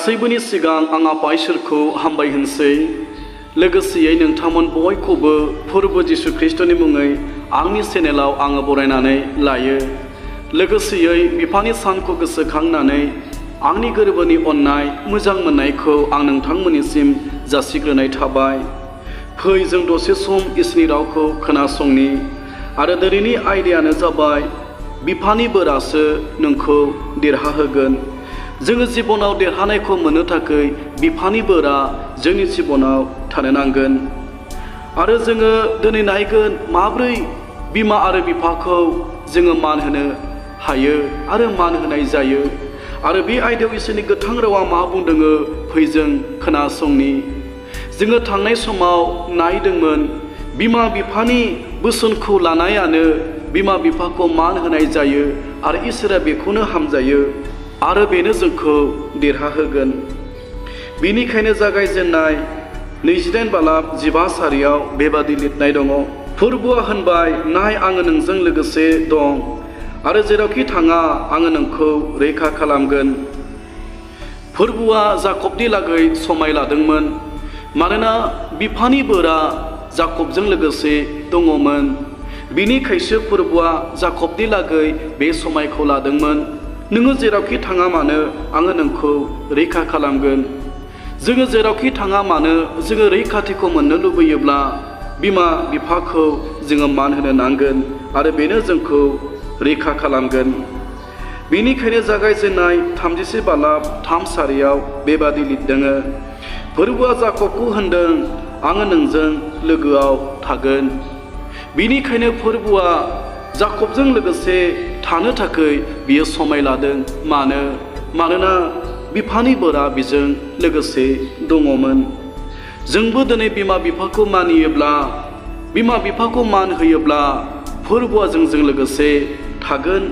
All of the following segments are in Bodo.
गासैबोनि सिगां आं आफा इसोरखौ हामबाय होनसै लोगोसेयै नोंथांमोन बयखौबो फोरबो जिसु ख्रिस्टनि मुङै आंनि चेनेलाव आङो बरायनानै लायो। लोगोसेयै बिफानि सानखौ गोसोखांनानै आंनि गोरबोनि अननाय मोजां मोननायखौ आं नोंथांमोननिसिम जासिग्रोनाय थाबाय। फै जों दसे सम इसोरनि रावखौ खोनासंनि आरो दिनैनि आयदायानो जाबाय बिफानि बोरासो नोंखौ देरहाहोगोन। जोङो जिबनाव देरहानायखौ मोननो थाखाय बिफानि बोरा जोंनि जिबनाव थानो नांगोन। आरो जोङो दिनै नायगोन माब्रै बिमा आरो बिफाखौ जोङो मान होनो हायो आरो मान होनाय जायो। आरो बे आयदायाव इसोरनि गोथां रावा मा बुंदोङो फै जों खोनासंनि। जोङो थांनाय समाव नायदोंमोन बिमा बिफानि बोसोनखौ लानायानो बिमा बिफाखौ मान होनाय जायो आरो इसोरा बेखौनो हामजायो आरो बेनो जोंखौ देरहाहोगोन। बेनिखायनो जागायजेननाय 28:15 सारियाव बेबादि लिरनाय दङ, फोरबोआ होनबाय नाय आङो नोंजों लोगोसे दं आरो जेरावखि थाङा आङो नोंखौ रैखा खालामगोन। फोरबोआ जाकबनि लागै समाय लादोंमोन मानोना बिफानि बोरा जाकबजों लोगोसे दङमोन। बिनिखायसो फोरबोआ जाकबनि लागै बे समायखौ लादोंमोन। नोङो जेरावखि थाङा मानो आङो नोंखौ रैखा खालामगोन। जोङो जेरावखि थाङा मानो जोङो रैखाथिखौ मोननो लुबैयोब्ला बिमा बिफाखौ जोङो मान होनो नांगोन आरो बेनो जोंखौ रैखा खालामगोन। बेनिखायनो जागायजेननाय 37:3 सारियाव बेबादि लिरदोङो, फोरबोआ जाकबखौ होनदों आङो नोंजों लोगोआव थागोन। बिनिखायनो फोरबोआ जाकबजों लोगोसे थानो थाखाय बियो समाय लादों। मानोना बिफानि बोरा बिजों लोगोसे दङमोन। जोंबो दिनै बिमा बिफाखौ मानियोब्ला बिमा बिफाखौ मान होयोब्ला फोरबोआ जोंजों लोगोसे थागोन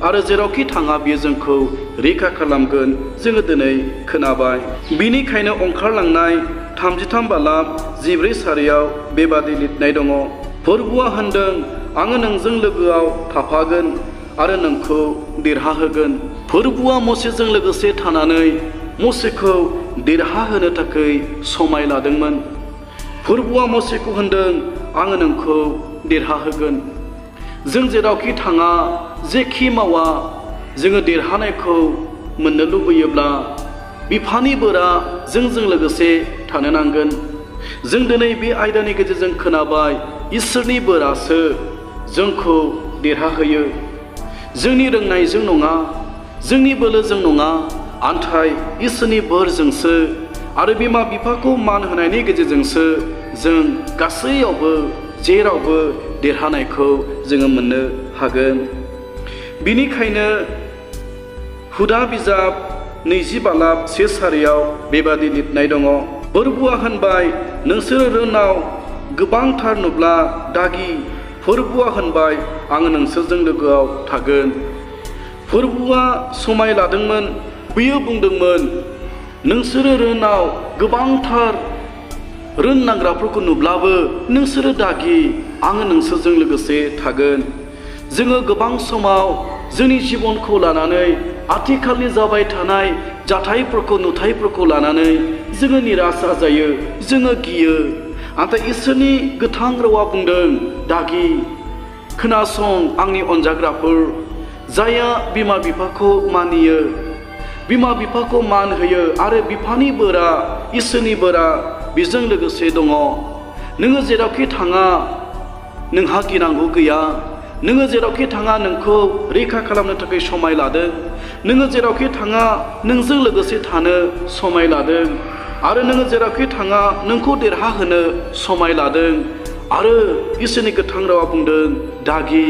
आरो जेरावखि थाङा बियो जोंखौ रैखा खालामगोन। जोङो दिनै खोनाबाय। बिनिखायनो ओंखारलांनाय 33:14 सारियाव बेबादि लिरनाय दङ, फोरबोआ होनदों आङो नोंजों लोगोआव थाफागोन आरो नोंखौ देरहाहोगोन। फोरबोआ मसेजों लोगोसे थानानै मसेखौ देरहाहोनो थाखाय समाय लादोंमोन। फोरबोआ मसेखौ होनदों आङो नोंखौ देरहाहोगोन। जों जेरावखि थाङा जेखि मावा जोङो देरहानायखौ मोननो लुबैयोब्ला बिफानि बोरा जोंजों लोगोसे थानो नांगोन। जों दिनै बे आयदानि गेजेरजों खोनाबाय इसोरनि बोरासो जोंखौ देरहाहोयो। जोंनि रोंनायजों नङा, जोंनि बोलोजों नङा, आन्थाय इसोरनि बोरजोंसो आरो बिमा बिफाखौ मान होनायनि गेजेरजोंसो जों गासैयावबो जेरावबो देरहानायखौ जोङो मोननो हागोन। बिनिखायनो हुदा बिजाब 20:1 सारियाव बेबादि लिरनाय दङ, फोरबोआ होनबाय नोंसोरो रोनाव गोबांथार नुब्ला दागि, फोरबोआ होनबाय आङो नोंसोरजों लोगोआव थागोन। फोरबोआ समाय लादोंमोन। बियो बुंदोंमोन नोंसोरो रोनाव गोबांथार रोननांग्राफोरखौ नुब्लाबो नोंसोरो दागि, आङो नोंसोरजों लोगोसे थागोन। जोङो गोबां समाव जोंनि जिबनखौ लानानै आथिखालनि जाबाय थानाय जाथायफोरखौ नुथायफोरखौ लानानै जोङो निराशा जायो, जोङो गियो। नाथाय इसोरनि गोथां रावा बुंदों दागि, खोनासं आंनि अनजाग्राफोर, जायहा बिमा बिफाखौ मानियो, बिमा बिफाखौ मान होयो आरो बिफानि बोरा इसोरनि बोरा बेजों लोगोसे दङ। नोङो जेरावखि थाङा नोंहा गिनांगौ गैया। नोङो जेरावखि थाङा नोंखौ रैखा खालामनो थाखाय समाय लादों। नोङो जेरावखि थाङा नोंजों लोगोसे थानो समाय लादों आरो नोङो जेरावखि थाङा नोंखौ देरहाहोनो समाय लादों। आरो इसोरनि गोथां रावा बुंदों दागि।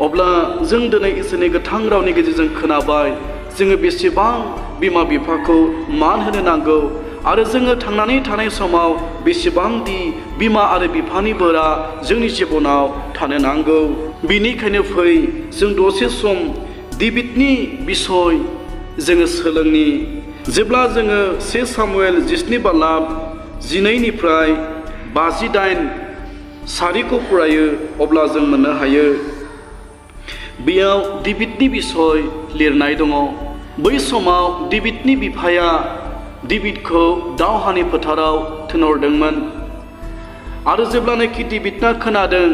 अब्ला जों दिनै इसोरनि गोथां रावनि गेजेरजों खोनाबाय जोङो बेसेबां बिमा बिफाखौ मान होनो नांगौ आरो जोङो थांनानै थानाय समाव बेसेबांदि बिमा आरो बिफानि बोरा जोंनि जिबनाव थानो नांगौ। बिनिखायनो फै जों दसे सम डेभिडनि बिसय जोङो सोलोंनि। जेब्ला जोङो 1 सामुएल 19:12-58 सारिखौ फरायो अब्ला जों मोननो हायो बेयाव डेभिडनि बिसय लिरनाय दङ। बै समाव डेभिडनि बिफाया डेभिडखौ दावहानि फोथाराव थिनहरदोंमोन आरो जेब्लानाखि डेभिडना खोनादों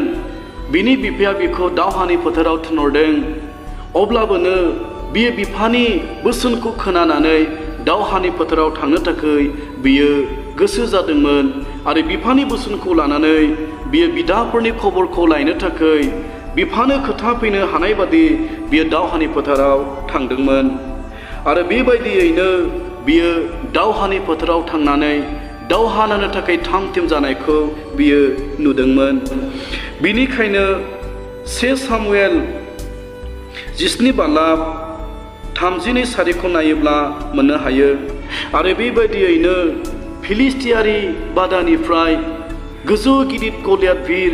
बिनि बिफाया बिखौ दावहानि फोथाराव थिनहरदों अब्लाबोनो बियो बिफानि बोसोनखौ खोनानानै दावहानि फोथाराव थांनो थाखाय बियो गोसो जादोंमोन आरो बिफानि बोसोनखौ लानानै बियो बिदाफोरनि खबरखौ लायनो थाखाय बिफानो खोथा फैनो हानाय बादि बियो दावहानि फोथाराव थांदोंमोन आरो बेबायदियैनो बियो दावहानि फोथाराव थांनानै दावहा नांनो थाखाय थाम-थिम जानायखौ बियो नुदोंमोन। बिनिखायनो 1 सामुएल 17:32 नायोब्ला मोननो हायो आरो बेबायदियैनो फिलिस्टियारि बादानिफ्राय गोजौ गिदिर गलियात वीर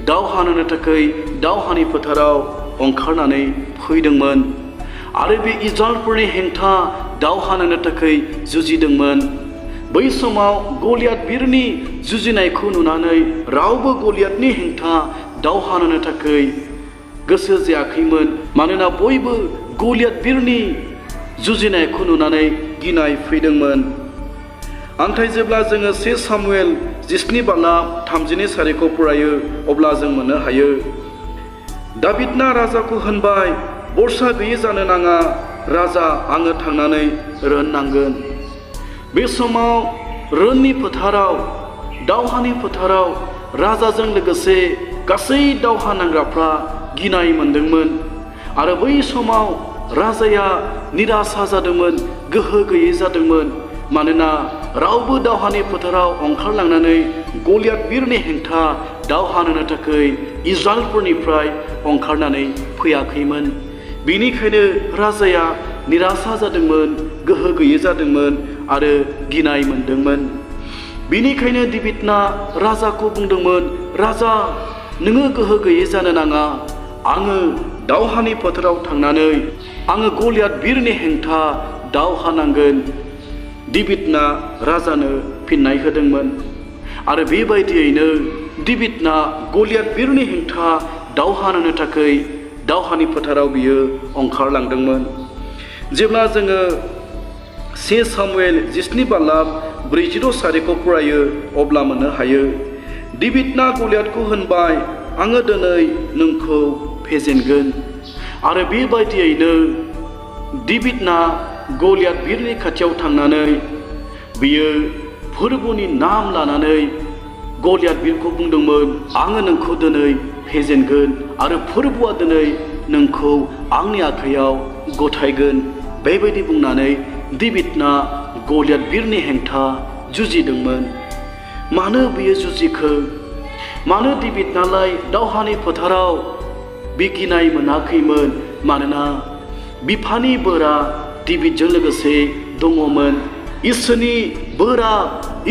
दावहा नांनो थाखाय दावहानि फोथाराव ओंखारनानै फैदोंमोन आरो बे इजराइलफोरनि हेंथा दावहा नांनो थाखाय जुजिदोंमोन। बै समाव गलियात वीरनि जुजिनायखौ नुनानै रावबो गलियातनि हेंथा दावहा नांनो थाखाय गोसो जायाखैमोन मानोना बयबो गलियात वीरनि जुजिनायखौ नुनानै गिनाय फैदोंमोन। नाथाय जेब्ला जोङो 1 सामुएल 17:32 फरायो अब्ला जों मोननो हायो दाभिदना राजाखौ होनबाय बरसा गैयै जानो नाङा राजा आङो थांनानै रोन नांगोन। बे समाव रोननि फोथाराव दावहानि फोथाराव राजाजों लोगोसे गासै दावहा नांग्राफ्रा गिनाय मोनदोंमोन आरो बै समाव राजाया निरासा जादोंमोन गोहो गैयै जादोंमोन मानोना रावबो दावहानि फोथाराव ओंखारलांनानै गलियात वीरनि हेंथा दावहा नांनो थाखाय इजराइलफोरनिफ्राय ओंखारनानै फैयाखैमोन। बेनिखायनो राजाया निरासा जादोंमोन गोहो गैयै जादोंमोन आरो गिनाय मोनदोंमोन। बेनिखायनो डेभिडना राजाखौ बुंदोंमोन राजा नोङो गोहो गैयै जानो नाङा आङो दावहानि फोथाराव थांनानै आङो गलियात वीरनि हेंथा दावहा नांगोन। डेभिडना राजानो फिननाय होदोंमोन आरो बेबायदियैनो डेभिडना गलियात वीरनि हेंथा दावहा नांनो थाखाय दावहानि फोथाराव बियो ओंखारलांदोंमोन। जेब्ला जोङो 1 सामुएल 17:46 फरायो अब्ला मोननो हायो डेभिडना गलियातखौ होनबाय आङो दिनै नोंखौ फेजेनगोन आरो बेबायदियैनो डेभिडना गलियात वीरनि खाथियाव थांनानै बियो फोरबोनि नाम लानानै गलियात वीरखौ बुंदोंमोन आङो नोंखौ दिनै फेजेनगोन आरो फोरबोआ दिनै नोंखौ आंनि आखायाव गथायगोन बेबायदि बुंनानै डेभिडना गलियात वीरनि हेंथा जुजिदोंमोन। मानो बियो जुजिखो? मानो डेभिडनालाय दावहानि फोथाराव बे गिनाय मोनाखैमोन? मानोना बिफानि बोरा डेभिडजों लोगोसे दङमोन। इसोरनि बोरा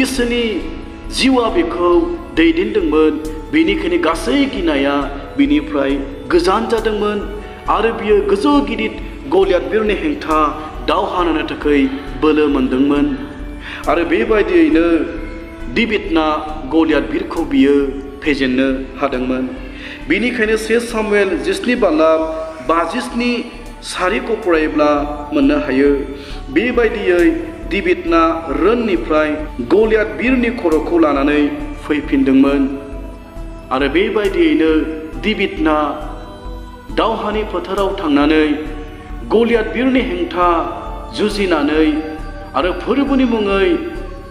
इसोरनि जिउआ बेखौ दैदेनदोंमोन। बेनिखायनो गासै गिनाया बिनिफ्राय गोजान जादोंमोन आरो बियो गोजौ गिदिर गलियात वीरनि हेंथा दावहा नांनो थाखाय बोलो मोनदोंमोन आरो बेबायदियैनो डेभिडना गलियात वीरखौ बियो फेजेननो हादोंमोन। बेनिखायनो 1 सामुएल 17:57 फरायोब्ला मोननो हायो बेबायदियै डेभिडना रोननिफ्राय गलियात वीरनि खर'खौ लानानै फैफिनदोंमोन आरो बेबायदियैनो डेभिडना दावहानि फोथाराव थांनानै गलियात वीरनि हेंथा जुजिनानै आरो फोरबोनि मुङै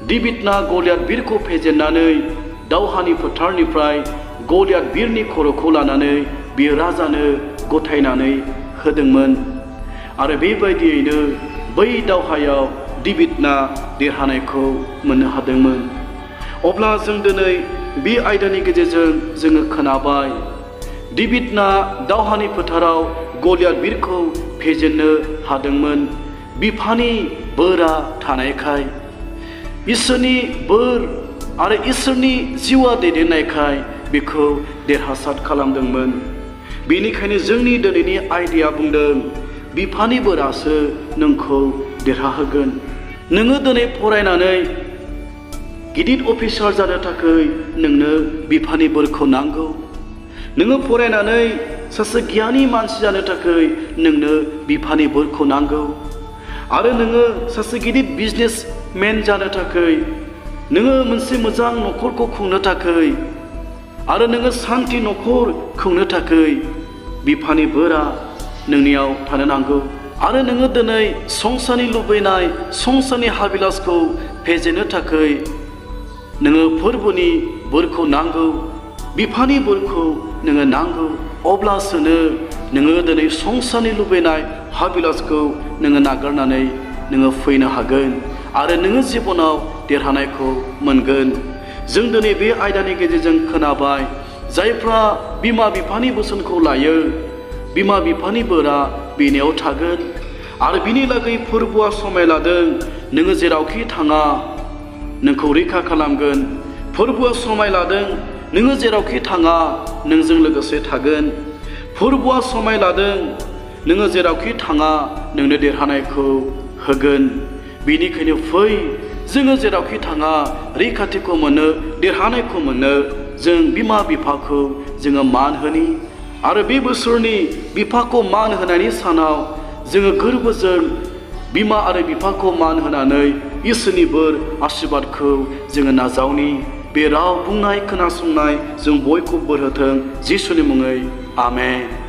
डेभिडना गलियात वीरखौ फेजेननानै दावहानि फोथारनिफ्राय गलियात वीरनि खर'खौ लानानै बियो राजानो गथायनानै होदोंमोन आरो बेबायदियैनो बै दावहायाव डेभिडना देरहानायखौ मोननो हादोंमोन। अब्ला जों दिनै बे आयदानि गेजेरजों जोङो खोनाबाय डेभिडना दावहानि फोथाराव गलियात वीरखौ फेजेननो हादोंमोन बिफानि बोरा थानायखाय, इसोरनि बोर आरो इसोरनि जिउआ दैदेननायखाय बेखौ देरहासार खालामदोंमोन। बेनिखायनो जोंनि दिनैनि आयदाया बुंदों बिफानि बोरासो नोंखौ देरहाहोगोन। नोङो दिनै फरायनानै गिदिर अफिसार जानो थाखाय नोंनो बिफानि बोरखौ नांगौ। नोङो फरायनानै सासे गियानि मानसि जानो थाखाय नोंनो बिफानि बोरखौ नांगौ आरो नोङो सासे गिदिर बिजनेसमेन जानो थाखाय, नोङो मोनसे मोजां न'खरखौ खुंनो थाखाय आरो नोङो सान्थि न'खर खुंनो थाखाय बिफानि बोरा नोंनियाव थानो नांगौ। आरो नोङो दिनै संसारनि लुबैनाय, संसारनि हाबिलासखौ फेजेननो थाखाय नोङो फोरबोनि बोरखौ नांगौ, बिफानि बोरखौ नोङो नांगौ। अब्लासो नोङो दिनै संसारनि लुबैनाय हाबिलासखौ नोङो नागारनानै नोङो फैनो हागोन आरो नोङो जिबनाव देरहानायखौ मोनगोन। जों दिनै बे आयदानि गेजेरजों खोनाबाय, जायफ्रा बिमा बिफानि बोसोनखौ लायो, बिमा बिफानि बोरा बेनियाव थागोन। आरो बिनि लागै फोरबोआ समाय लादों, नोङो जेरावखि थाङा नोंखौ रैखा खालामगोन। फोरबोआ समाय लादों, नोङो जेरावखि थाङा नोंजों लोगोसे थागोन। फोरबोआ समाय लादों, नोङो जेरावखि थाङा नोंनो देरहानायखौ होगोन। बेनिखायनो फै, जोङो जेरावखि थाङा रैखाथिखौ मोनो, देरहानायखौ मोनो। जों बिमा बिफाखौ जोङो मान होनि आरो बे बोसोरनि बिफाखौ मान होनायनि सानाव जोङो गोरबोजों बिमा आरो बिफाखौ मान होनानै इसोरनि बोर आशीर्बादखौ जोङो नाजावनि। बे राव बुंनाय खोनासंनाय जों बयखौबो बोर होथों, जिसुनि मुङै आमेन।